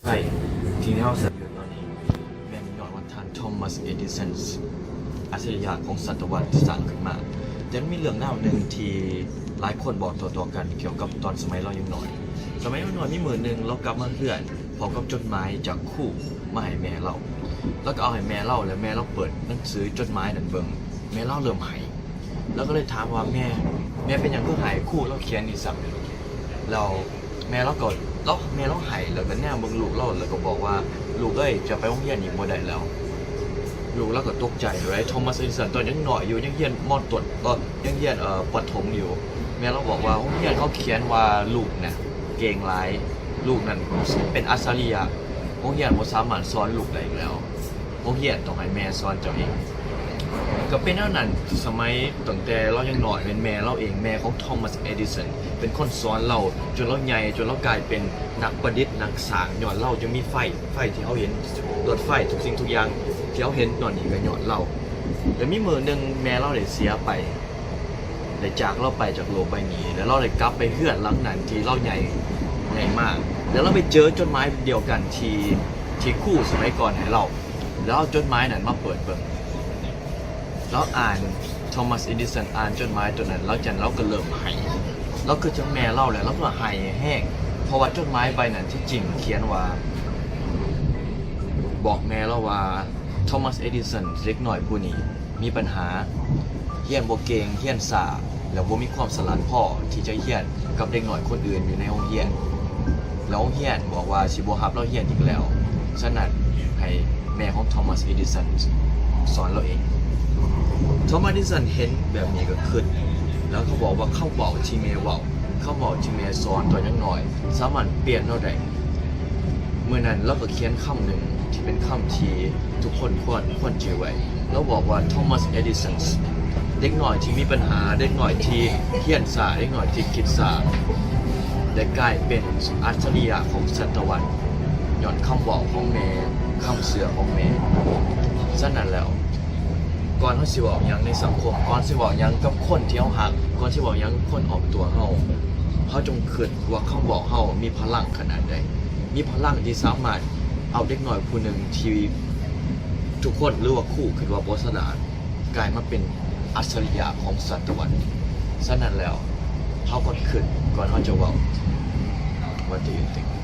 ໄດ້ ສິ່ງທີ່ເຮົາສະເໜີຕອນນີ້ ແມ່ນຍ້ອນວ່າທ່ານ Thomas Edison ອັດສະລິຍະຂອງສະຕະວັດ ສ້າງຂຶ້ນມາ. ແຕ່ມັນມີເລື່ອງລາວໜຶ່ງທີ່ຫຼາຍຄົນບອກຕໍ່ໆກັນ ກ່ຽວກັບຕອນສະໄໝລາວຍັງນ້ອຍ. ສະໄໝລາວນ້ອຍ ມີມື້ໜຶ່ງລາວກັບມາເຮືອນ ພ້ອມກັບຈົດໝາຍຈາກຄູມາໃຫ້ແມ່ລາວ. ລາວກໍເອົາໃຫ້ແມ່ລາວ ແລ້ວແມ່ລາວເປີດໜັງສືຈົດໝາຍນັ້ນເບິ່ງ. ແມ່ລາວເລີ່ມໄຫ້. ລາວກໍເລີຍຖາມວ່າ ແມ່ ແມ່ເປັນຫຍັງຄືໄຫ້? ຄູລາວຂຽນນີ້ຊ້ຳ. ແລ້ວແມ່ລາວກໍ ລາວ ແມ່ລາວໄຫ້ ແລ້ວກໍແນມເບິ່ງລູກລາວ ແລ້ວກໍບອກວ່າ ລູກເອີຍ ຈະໄປໂຮງຮຽນອີກບໍ່ໄດ້ແລ້ວ. ລູກລາວກໍຕົກໃຈເດ້ Thomas Edison ຕອນຍັງນ້ອຍຢູ່ ຍັງຮຽນ ມ.ຕົ້ນ ເອີ ຍັງຮຽນ ເອີ ປະຖົມຢູ່. ແມ່ລາວບອກວ່າ ໂຮງຮຽນເຂົາຂຽນວ່າລູກນະເກັ່ງຫຼາຍ ລູກນັ້ນເປັນອັດສະລິຍະ ໂຮງຮຽນບໍ່ສາມາດສອນລູກໄດ້ອີກແລ້ວ. ໂຮງຮຽນຕ້ອງໃຫ້ແມ່ສອນເຈົ້າເອງ. ກໍເປັນແນວນັ້ນ ສະໄໝຕັ້ງແຕ່ລາວຍັງນ້ອຍ ແມ່ນແມ່ລາວເອງ ແມ່ຂອງ Thomas Edison ເປັນຄົນສອນລາວ ຈົນລາວໃຫຍ່ ຈົນລາວກາຍເປັນນັກປະດິດ ນັກສ້າງ ຍ້ອນລາວຈຶ່ງມີໄຟ ໄຟທີ່ເຮົາເຫັນ ລົດໄຟ ທຸກສິ່ງທຸກຢ່າງທີ່ເຮົາເຫັນຕອນນີ້ກໍຍ້ອນລາວ. ແລະມີມື້ໜຶ່ງແມ່ລາວໄດ້ເສຍໄປ ໄດ້ຈາກລາວໄປຈາກໂລກໃບນີ້ ແລ້ວລາວໄດ້ກັບໄປເຮືອນຫຼັງນັ້ນທີ່ລາວໃຫຍ່ ໃຫຍ່ມາ ແລ້ວລາວໄປເຈີຈົດໝາຍດຽວກັນທີ່ ທີ່ຄູສະໄໝກ່ອນໃຫ້ລາວ ແລ້ວເອົາຈົດໝາຍນັ້ນມາເປີດເບິ່ງ. ລາວອ່ານ Thomas Edison ອ່ານຈົດໝາຍໂຕນັ້ນ ແລ້ວຈັ່ງລາວກໍເລີ່ມໄຫ້. ລາວຄິດເຖິງແມ່ລາວ ແລ້ວລາວກໍໄຫ້ແຮງ ເພາະວ່າຈົດໝາຍໃບນັ້ນທີ່ຈິງຂຽນວ່າ ບອກແມ່ລາວວ່າ Thomas Edison ເດັກນ້ອຍຜູ້ນີ້ ມີບັນຫາ ຮຽນບໍ່ເກັ່ງ ຮຽນຊ້າ ແລ້ວບໍ່ມີຄວາມສະຫຼາດພໍທີ່ຈະຮຽນກັບເດັກນ້ອຍຄົນອື່ນຢູ່ໃນໂຮງຮຽນ ແລ້ວໂຮງຮຽນບອກວ່າຊິບໍ່ຮັບລາວຮຽນອີກແລ້ວ. ສະນັ້ນໃຫ້ແມ່ຂອງ Thomas Edison ສອນລາວເອງ. Thomas Edison ເຫັນແບບນີ້ກໍຄຶດ ແລ້ວກໍບອກວ່າ ຄຳເວົ້າທີ່ແມ່ເວົ້າ ຄຳເວົ້າທີ່ແມ່ສອນຕອນຍັງນ້ອຍ ສາມາດປ່ຽນລາວໄດ້. ມື້ນັ້ນລາວກໍຂຽນຄຳໜຶ່ງທີ່ເປັນຄຳທີ່ທຸກຄົນຄວນ ຄວນຈື່ໄວ້. ລາວບອກວ່າ Thomas Edison ເດັກນ້ອຍທີ່ມີບັນຫາ ເດັກນ້ອຍທີ່ຮຽນຊ້າ ເດັກນ້ອຍທີ່ຄິດຊ້າ ໄດ້ກາຍເປັນອັດສະລິຍະຂອງສະຕະວັດ ຍ້ອນຄຳເວົ້າຂອງແມ່ ຄຳເຊື່ອຂອງແມ່. ສະນັ້ນແລ້ວ ກ່ອນເຮົາຊິເວົ້າຫຍັງໃນສັງຄົມ ກ່ອນຊິເວົ້າຫຍັງກັບຄົນທີ່ເຮົາຮັກ ກ່ອນຊິເວົ້າຫຍັງຄົນອ້ອມຕົວເຮົາ ເຮົາຈົ່ງຄິດວ່າຄຳເວົ້າເຮົາມີພະລັງຂະໜາດໃດ ມີພະລັງທີ່ສາມາດເອົາເດັກນ້ອຍຜູ້ໜຶ່ງທີ່ທຸກຄົນ ຫຼືວ່າຄູຄິດວ່າບໍ່ສະຫຼາດ ກາຍມາເປັນອັດສະລິຍະຂອງສະຕະວັດ. ສະນັ້ນແລ້ວ ເຮົາຄວນຄິດກ່ອນເຮົາຈະເວົ້າ. What do you think?